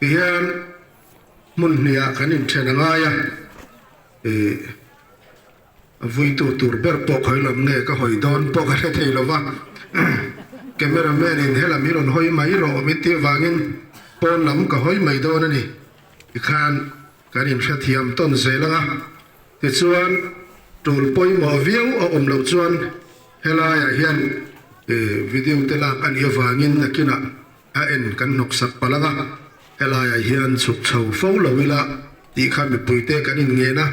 Tihian hmun hnihah kan inthen a ngai a, ih a vuitu tur ber pawh khawi lam nge ka hawi dawn pawh ka hre thei lo va, camera man in helam hi rawn hawi mai rawh min tih avangin pawn lam ka hawi mai dawn a ni. Tikhan kan inhrethiam tawn zel ang a, tichuan tul pawimawh viau a awm loh chuan helaiah hian video te lak a nih avangin nakinah a en kan hnawksak palh ang a, helaiah hian chhuk chho fo lo ila tih kha mipuite kan inngen a,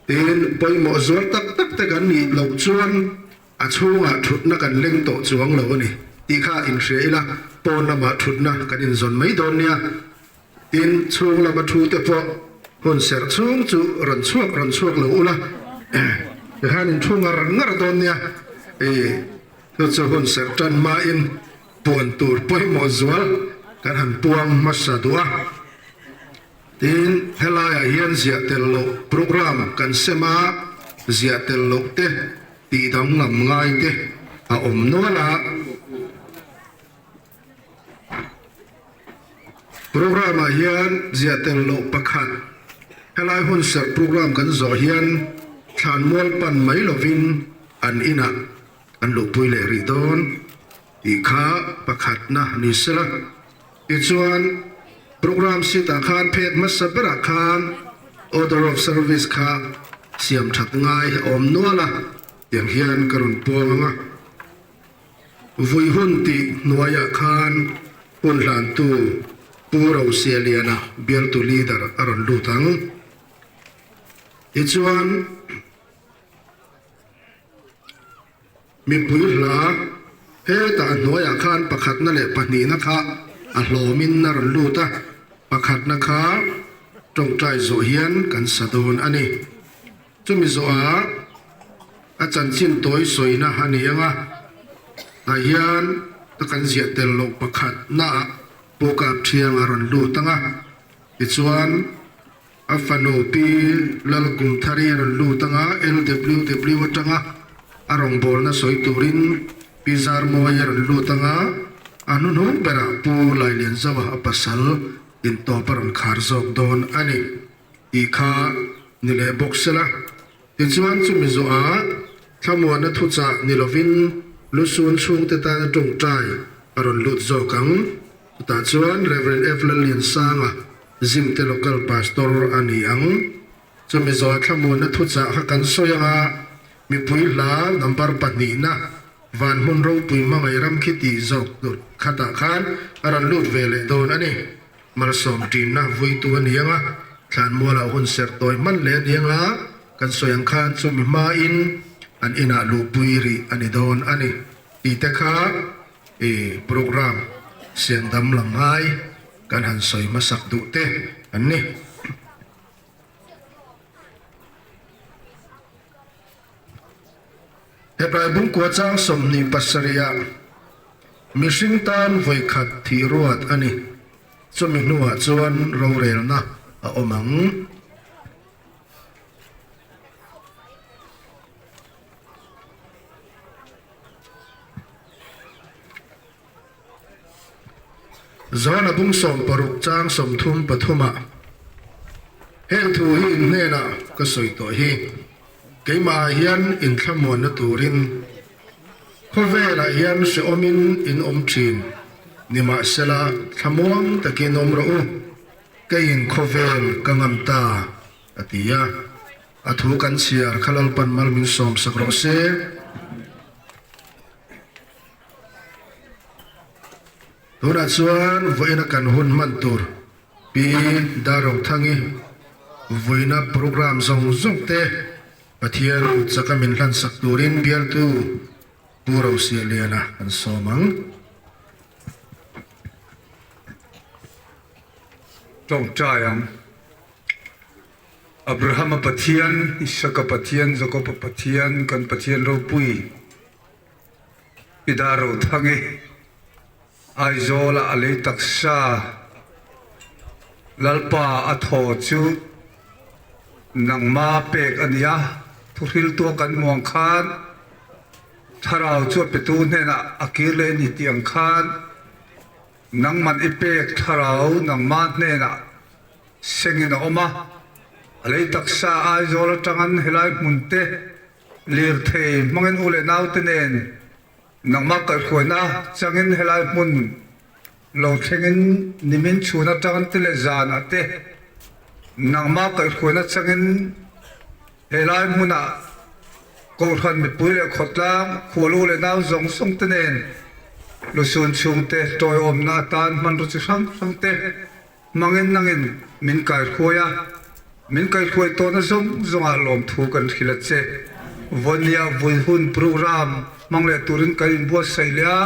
tin pawimawh zual tak tak te kan nih loh chuan a chhungah thutna kan leng tawh chuang lo a ni tih kha inhria ila, pawn lamah thutna kan inzawn mai dawn nia. Tin, chhung lama thu te pawh hun serh chhung chu rawn chhuak rawn chhuak lo ula, tikhan in thu ngar ngar dawn nia. I chu chu hun serh tan hmain puan tur pawimawh zual kan han puang hmasa duh a. Tin, helaiah hian ziah tel loh program kan sem a, ziah tel loh te tih danglam ngai te a awm nual a. Programme ah hian ziah tel loh pakhat, helai hun serh programme kan zawh hian thlanmual pan mai lovin an inah an luhpui leh rih dawn tih kha pakhatna ni sela. Tichuan, programme sheet ah khan phek hmasa berah khan order of service kha siam that ngai a awm nual a, tiang hian ka rawn puang ang a. Vui hun tih hnuaiah khan hun hlantu Pu Rosialiana bialtu leader a rawn lut ang. Tichuan, mipui hla hetah hnuaiah khan pakhatna leh pahnihna kha a hlawmin a rawn lut a, pakhatna kha tawngtai zawh hian kan sa dawn a ni. Chumi zawhah a chanchin tawi sawina a ni ang a, tah hian ka kan ziah tel loh pakhat naah Pu Kap Thiang a rawn lut ang a, tichuan a fanu Pi Lalkumthari a rawn lut ang a, LWW atanga a rawngbawlna sawi turin Pi Zarmawi a rawn lut ang a, a hnuhnung berah Pu Lailianzaua a pasal intawp a rawn khar zawk dawn a ni. Tih kha ni leh bawk sela. Tichuan chumi zawhah thlamuanna thuchah ni lovin lusun chhungte tana tawngtai a rawn lut zawk ang. Chutah chuan Rev. F. Lalliansanga Zimte Local Pastor a ni ang. Chumi zawhah thlamuanna thuchah kha kan sawi ang a, mipui hla number pahnihna van hmun ropui hmangaih ram khi tih zawk tur khatah khan a rawn lut ve leh dawn a ni. Malsawm ṭinna vuitu a ni ang a, thlanmualah hun serh tawi hman leh a ni ang a, kan sawi ang khan chumi hmain an inah luhpui rih a ni dawn a ni tih te kha i programme siam dam lam ngai kan han sawi hmasak duh te an ni. Hebrai bungkua chang 27 ah mihring tan vawikhat thih ruat a ni. Chumi hnuah chuan rorelna a awm ang. Zana bung 60 chang 33 ah heng thu hi in hnenah ka sawi tawh hi. Keimah ah hian inthlamuanna turin khawvelah hian hrehawmin in awm thin. Nimahsela thlamuang takin awm rawh u, keiin khawvel ka ngam ta, a ti a. A thu kan chhiar kha Lalpan mal min sawmsak rawh se. Tunah chuan vawiina kan hun hman tur Pi Darothangi vawiina programme zawng zawng te Pathian chaka min hlansak turin bialtu Pu Rosialiana kan sawm ang. Tawngtai ang. Abrahama Pathian, Isaka Pathian, Jakoba Pathian, kan Pathian ropui. I dar ro thang i Aizawl ah a lei taksa Lalpa a thaw chu nangma pek a nia, thuhriltu a kan hmu ang khan thlarau chu a petu hnenah a kir leh a ni tih ang khan. Nangman i pek thlarau nangmah hnenah sengin a awm a, a lei taksa Aizawl atangin helai hmun te lirthei hmangin u leh naute nen nangmah kaihhruaina changin helai hmun lo thlengin nimin chhun atangin te leh zanah te nangmah kaihhruaina changin helai hmunah Kohhran mipui leh khawtlang, khualu leh nau zawng zawng te nen lusun chhungte tawiawmna atan hmanraw chi hrang hrang te hmangin nangin min kaihruai a, min kaihruai tawhna zawng zawngah lawmthu kan hrilh a che. Vawnia vui hun programme hmang leh turin kan inbuatsaih leh a,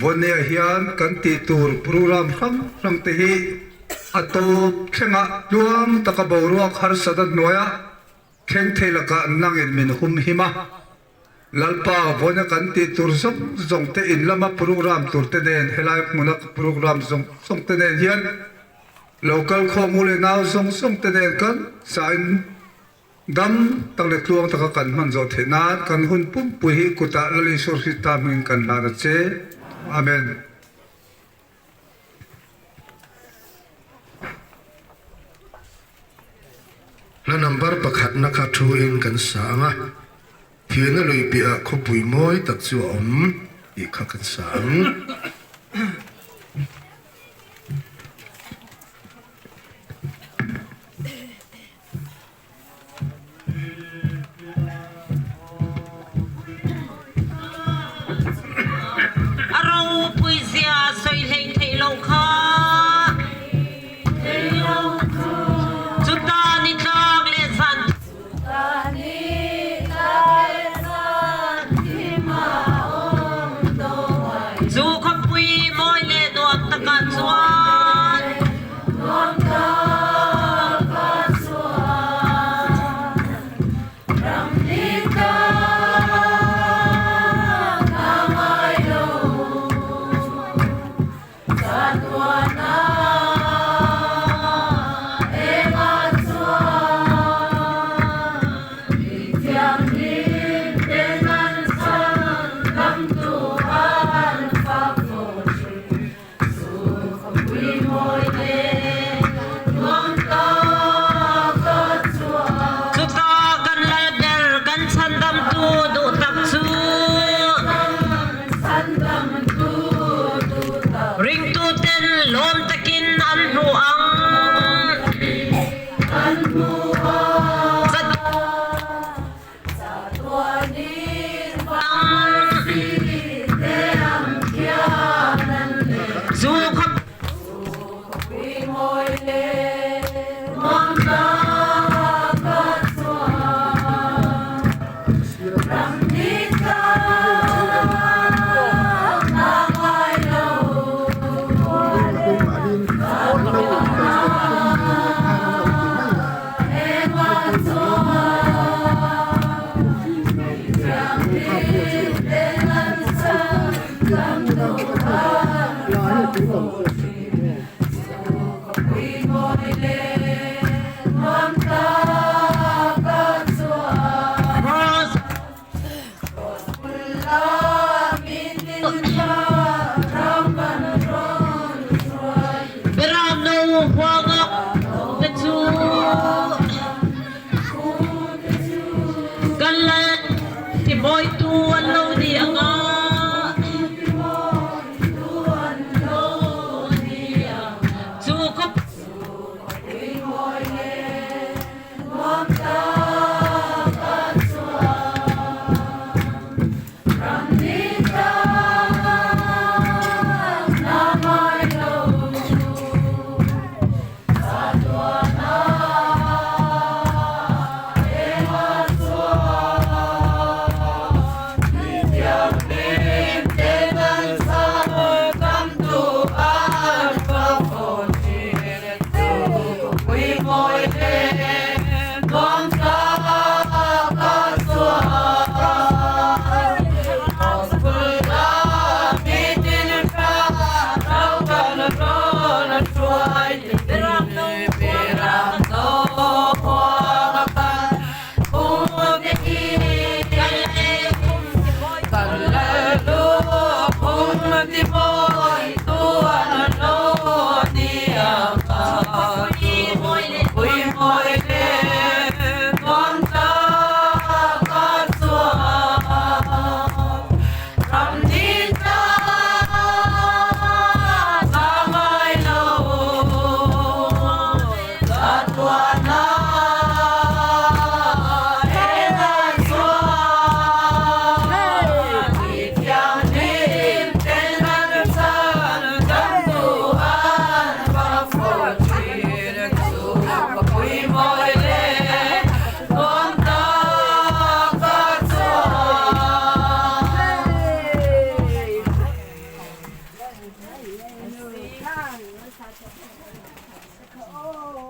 Vawnia hian kan tih tur programme hrang hrang te hi a tawp thlengah tluang taka boruak harsatna hnuaiah Thleng thei lakah nangin min hum him a, Lalpa vawina kan tih tur zawng zawng te in lama programme tur te nen helai hmuna programme zawng zawng te nen hian local khawm u leh nau zawng zawng te nen kan sain dam tak leh tluang taka kan hman zawh theih nan kan hun pumpui hi kutah Lal Isua Krista hmingin kan hlan a che. Amen. Hla number pakhatna kha thu in kan sa ang a, thihna lui piahah khawpui mawi tak chu a awm tih kha kan sa ang. A ropui zia sawi hleih theih loh kha. Chuta ni tlak leh zan. Chu khawpui mawi leh nuam takah chuan. Cuta kan lal ber kan chhandamtu duhtak cu ringtu ten lawm takin an hmu ang. Zu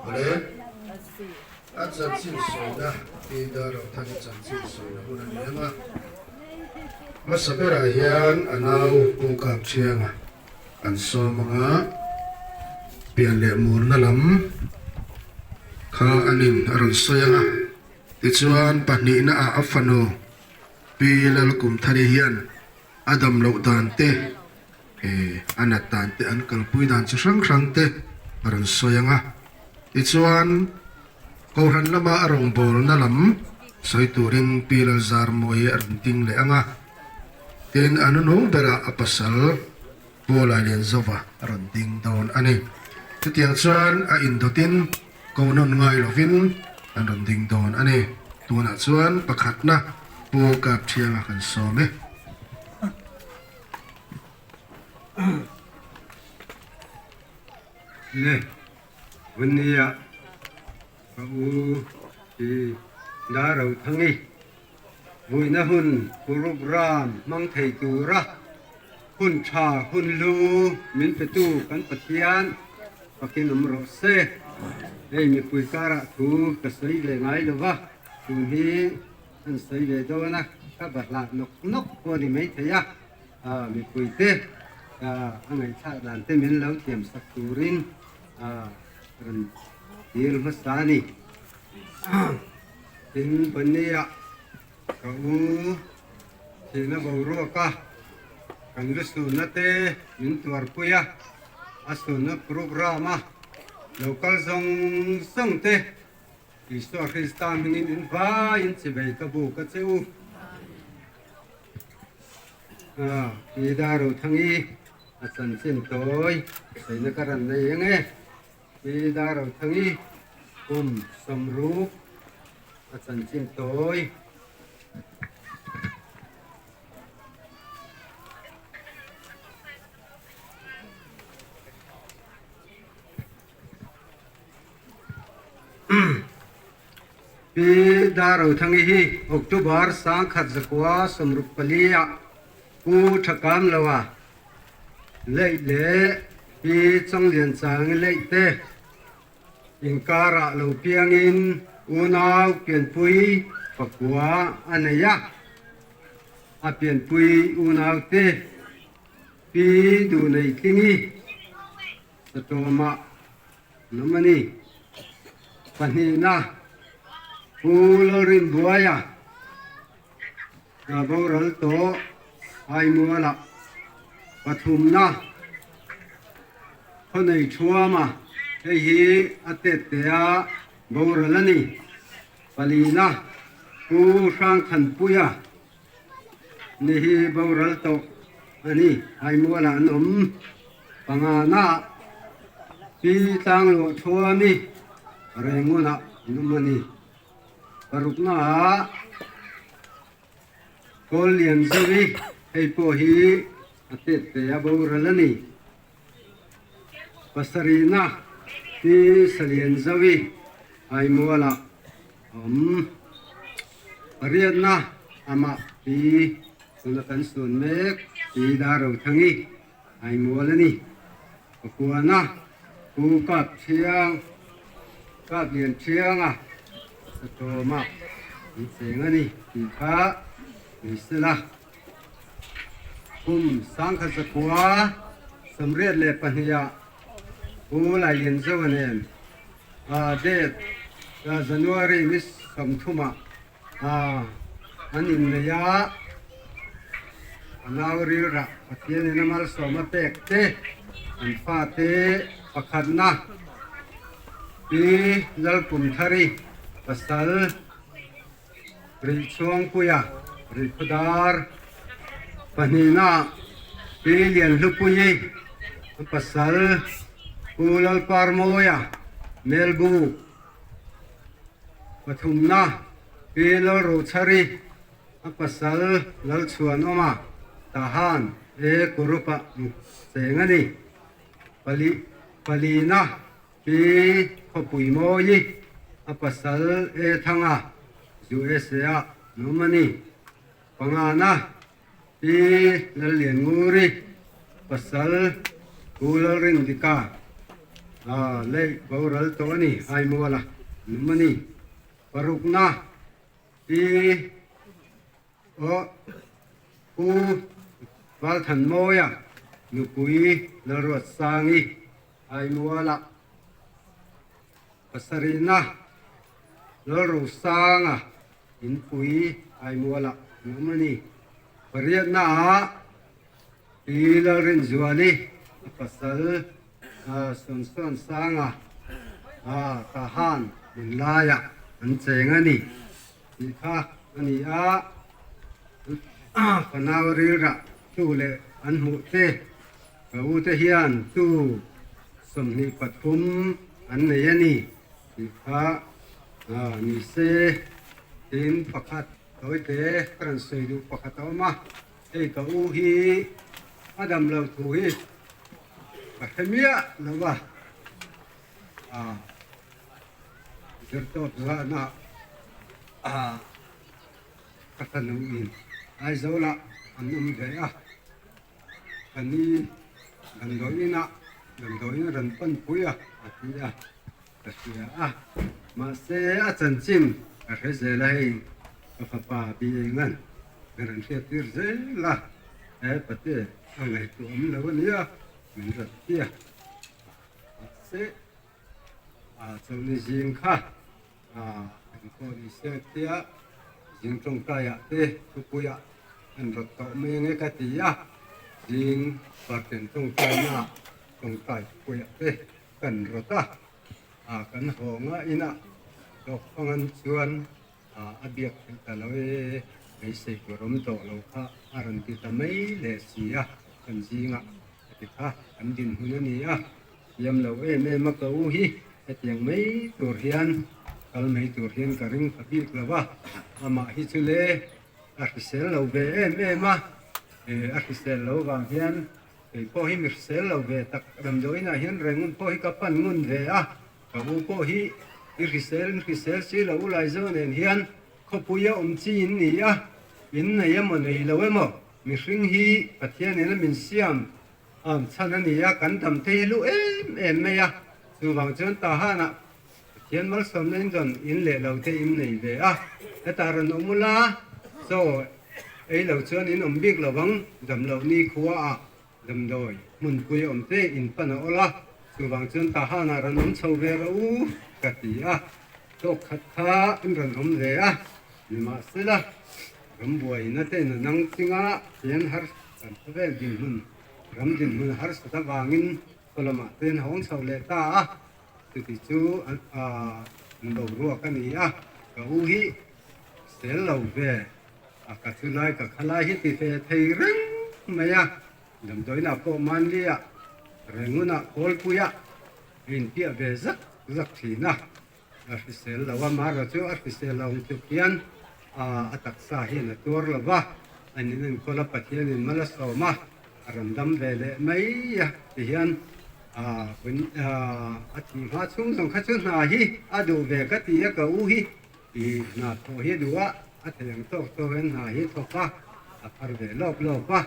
Awle, a chanchin sawina hi Darothangi chanchin sawina hun a ni ang a. Hmasa berah hian a nau Pu Kapthianga an sawm ang a, pian leh murna lam kha anin a rawn sawi ang a. Tichuan pahnihna ah a fanu Pi Lalkumthari hian a dam loh dan te, a nat dan te, an kalpui dan chi hrang hrang te a rawn sawi ang a. Tichuan Kohhran lama a rawngbawlna lam sawi turin Pi Lalzarmawii a rawn ding leh ang a. Tin, a nunung berah a pasal Pu Lailianzova a rawn ding dawn a ni. Chutiang chuan a indawtin ko nawn ngai lovin an rawn ding dawn a ni. Tunah chuan pakhatna Pu Kapthianga kan sawm e. Le, Vunnia ka u i Darothangi. Vuina hun program hmang thei tura hun tha hun hlu min petu kan Pathian fakin awm rawh se. Hei mipui karah thu ka sawi ve ngai lo va, tun hi an sawi ve dawn a, ka bahlah nawk nawk pawh a ni maithei a, mipui te a ngaihthlak dan te min lo thiam sak turin rawn dil hmasa a ni. Tin, Bunny-a ka u thihna boruaka kan lu sunna te min tuarpui a, a sunna programme-a lo kal zawng zawng te Isua Krista hmingin in vaiin chivei ka bu ka che u. Pi Darothangi a chanchin tawi sawiina ka rawn nei eng e. Pi Darothangi kum sawmruk a chanchin tawi. Pi Darothangi hi October 1964 ah Pu Thakam Loa Leih leh Pi Changlianchang leih te inkarah lo piangin unau pianpui pakua a nei a, a pianpui unau te Pi Duhneitlingi Satawmah an awm a ni. Pahnihna Pu Lalrinbuaia. A boral tawh Aimualah pathumna khawnei thuama hei hi a tet teh a boral a ni. Palina Pu Hrangthanpuia ni hi boral tawh a ni. Aimualah an awm. Pangana Pi Tlangluah Thuami Rengunah an awm a ni. Parukna ah Kawl lian zauh i hei pawh hi a tet ve a boral a ni. Pasarihna hi Salian zauh i Aimual ah a awm. Pariatna amah hi tuna kan sun mek hi Darothangi Aimual a ni. Pakuana Pu Kap Thiang, Kap Lian Thianga Satawma an cheng a ni tih kha ni sela. Kum 1982 ah Pu Lailianzoa nen date January ni 30 ah An innei a, a nau rilrah Pathianin a malsawm a pek te, an fate pakhatna Pi Lalkumthari pasal Rihchhuangpuia Rihkhawdar, pahnihna Pi Lianhlupuii pasal Pu Lalparmawia Melbu, Pathumna, Pi Lalrochhari, a pasal Lalchhuanawma, Tahan e Kurupa cheng a ni. Pali, Palina, Pi Khawpuimawi, a pasal E Thanga, USA-ah an awm a ni. Pangana, Pi Lalliannguri, pasal Pu Lalrindika. Lei boral tawh a ni, Aimuala an awm a ni. Parukna Pi aw Pu Valthanmawia nupui Lalruatsangi Aimuala pasarihna Lalrosanga inpui Aimuala an awm a ni. Pariatna ah Pi Lalrinzuali a pasal Sawnsawn Sanga Tahan hmun laiah an cheng a ni tih kha a ni a, fanau rilrah tu leh an hmuh te ka u te hian tu 23 an nei a ni tih kha ni se tin pakhat tawite ka rawn sawi duh pakhat a awm a. Hei ka u hi a dam lo thu hi ka hre miah lo va, ah zirtawp zahna ah ka fanu in Aizawl ah an awm ve a, ka ni damdawi inah damdawi in a rawn pan pui a a ti a ka hria a, mahse a chanchin ka hre zel a hei ka fapa bi engan Ka rawn hriat tir zel a, he pate a ngaihtuah awm lo a nia min rawn ti a, mahse a chawlhni zing kha engpawh ni se tia zing tawngtaiah te thupuiah an rawt tawh mai ange ka ti a, zing parten tawngtainaah tawngtai thupuiah te kan rawt a, kan haw ngah inah dawk fangan chuan A biak theih ta lo e, beisei tur awm tawh lo kha a rawn ti ta mai leh si a, kan zingah a ti kha kan dinhmun a ni a, thiam lo em em a ka u hi hetiang mai tur hian kal mai tur hian ka ring pha bik lo va, amah hi chu le a hrisel lo ve em em a, a hrisel lo vang hian kei pawh hi mi hrisel lo ve tak damdawiinah hian rengun pawh hi ka pan ngun ve a. Ka u pawh hi i hrisel in hrisel si lo u Laizo nen hian khawpui a awm chi in ni a, in nei emaw nei lo emaw mihring hi Pathian in a min siam am chhan a ni a, kan dam te hi lu em em mai a, chuvang chuan Tahanah Pathian malsawmna in rawn in leh lo te in nei ve a, hetah rawn awm ula chaw ei lo chuan in awm bik lo vang damloh ni khua ah Damdawi hmunpui awm te in pan a awl a, chuvang chuan Tahanah rawn awm chho ve rawh u ka ti a, tawk khat kha an rawn awm ve a, nimahsela rambuaina te in a nang chinga hian har kan khawvel dinhmun ram dinhmun harsat avangin khaw lamah te an hawng chho leh ta a, chuti chu an boruak a ni a, ka u hi sel lo ve. A ka chu lai ka khalai hi ti fe thei reng mai a, damdawiinah pawh Manliah, Rengunah, Kawlpuiah a inpiah ve zak zak thin a, a hrisel lo a, Mara chu a hrisel lo ang tluk hian a taksa hian a tuar lo va, a nin enkawl a Pathianin mal a sawm a, a rawn dam ve leh mai a ti hian a thih hma chhung zawng kha chu hna hi a duh ve ka ti a ka u hi. I hna thawh hi duh a, a thei ang tawk tawk hian hna hi thawk a, a phar ve lawp lawp a,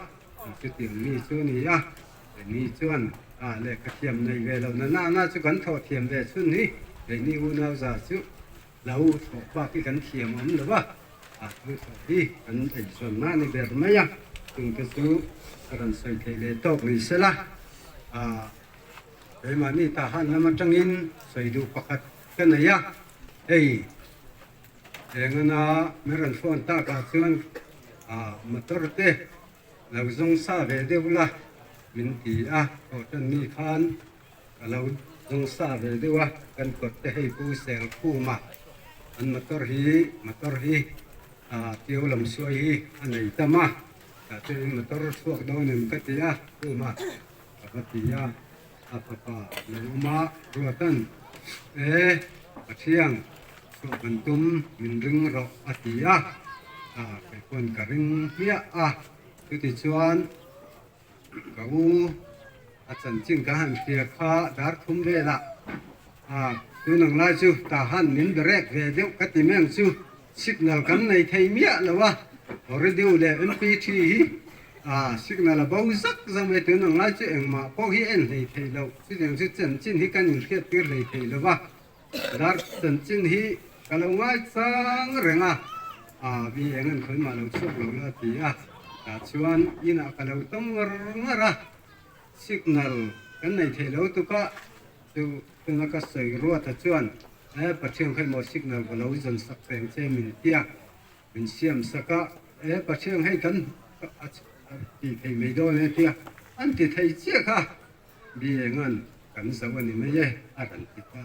chutiang mi chu a ni a, keini chuan a lehkha thiam nei ve lo na na na chu kan thawh thiam ve chhun hi, keini unau za chu lo thawh bak hi kan thiam awm lo a, a thu thawh hi kan eizawn na ni ber mai a, chungte chu ka rawn sawi theih leh tawk ni sela, a keimahni Tahan lam atangin sawi duh pakhat ka nei a. Hei engana min rawn phone tak ah chuan ah motor te lo zawng sa ve deuh la min ti a, thawhtan mi khan ka lo zawng sa ve deuh a, kan kawt te hei pu sel khum a an motor hi motor hi ah tiu lam suai hi a nei tam a, tah chuan motor chhuak dawn em ka ti a khum a ka va ti a. A fapa lo awm a, Ruatan, E, Pathian, chhuah kan tum, min ring rawh, a ti a. A, kei pawn ka ring hmiah a. Chutichuan, ka u, a chanchin ka han hria kha dar thum velah, a, tunang lai chu Tahan min berek ve deuh ka ti meng chu signal kan nei thei miah lo a, radio leh MP3 hi. A signal a bo zak zak mai tun ang lai chu engmah pawh hi en hlei thei lo. Chutiang chu chanchin hi kan inhriat tir hlei thei lo va. Dar chanchin hi ka lo ngai chang reng a, a vi eng an khawi mah lo chhuak lo la ti a. Tah chuan inah ka lo tawng ngar ngar a, signal kan nei thei lo tuk a, chu tuna ka sawi ruat a chuan e Pathian khawi maw signal ka lo zawn sak reng che min tia. Min siam sak a, e Pathian hei kan ti thei mai dawn e tia an ti thei chiah kha Bienga'n kan zo a ni mai e a rawn ti ta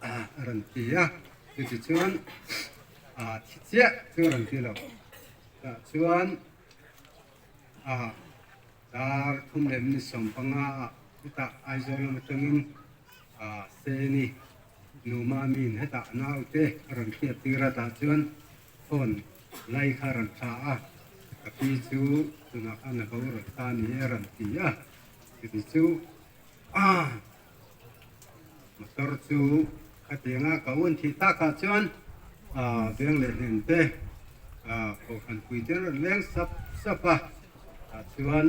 a, a rawn ti a, chuti chuan a thi chiah chu a rawn ti lo, tah chuan a dar thum leh minute 15 ah chutah Aizawl lam atangin a Seni Nu Mami'n hetah naute a rawn hriat tir a tah chuan phone lai kha a rawn thla a, ka pi chu tunah khan a bo rawn ta ni e a rawn ti a, chuti chu motor chu khatianga ka un thih takah chuan veng leh hnen te kohhran pui te an rawn leng sap sap a, tah chuan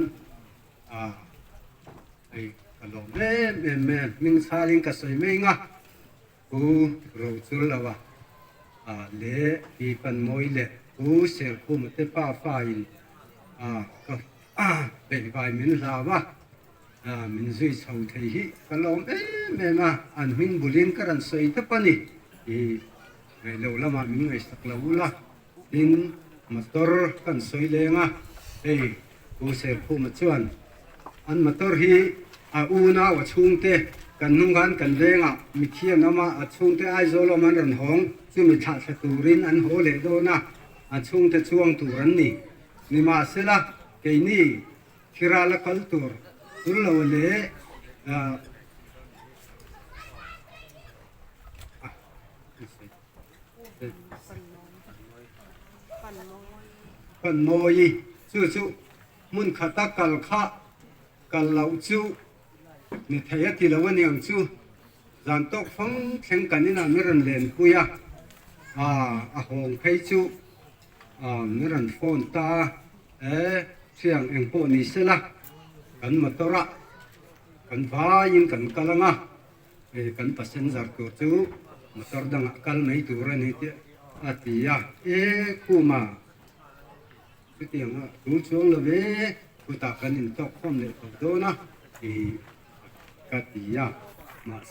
Hei ka lawm em em mai a, hming chhalin ka sawi mai anga Pu Rochul lo a leh Pi Panmawi leh Pu Serkhuma te pa fain ka beihvai min hlau a, min zui chho thei hi ka lawm em em a, an hming bulin ka rawn sawi tawp a ni. I ngaihlo lamah min ngaihsak lo ula, tin motor kan sawi leng a, hei Pu Serkhuma chuan an motor hi a unau a chhungte kan hnung khan kan vengah mithian awm a, a chhungte Aizawl awm an rawn hawng chumi thlah thla turin an haw leh dawn a, a chhungte chuang tur an ni. Nimahsela keini Thirala kal tur tul lo leh Pan mawi chu chu hmun khata kal kha kal loh chu ni thei a ti lo a niang chu zan tawk fang thleng kan inah mi rawn len pui a, a hawng phei chu mi rawn phone ta a, e thiang eng pawh ni sela kan motor ah kan vaiin kan kal ang a. Hei kan passenger tur chu motor dangah kal mai tur a ni tih a ti a, e khuma chutiang a tul chuang lo ve, khutah kan intawk khawm leh tawh dawn a tih ka ti a, mahse.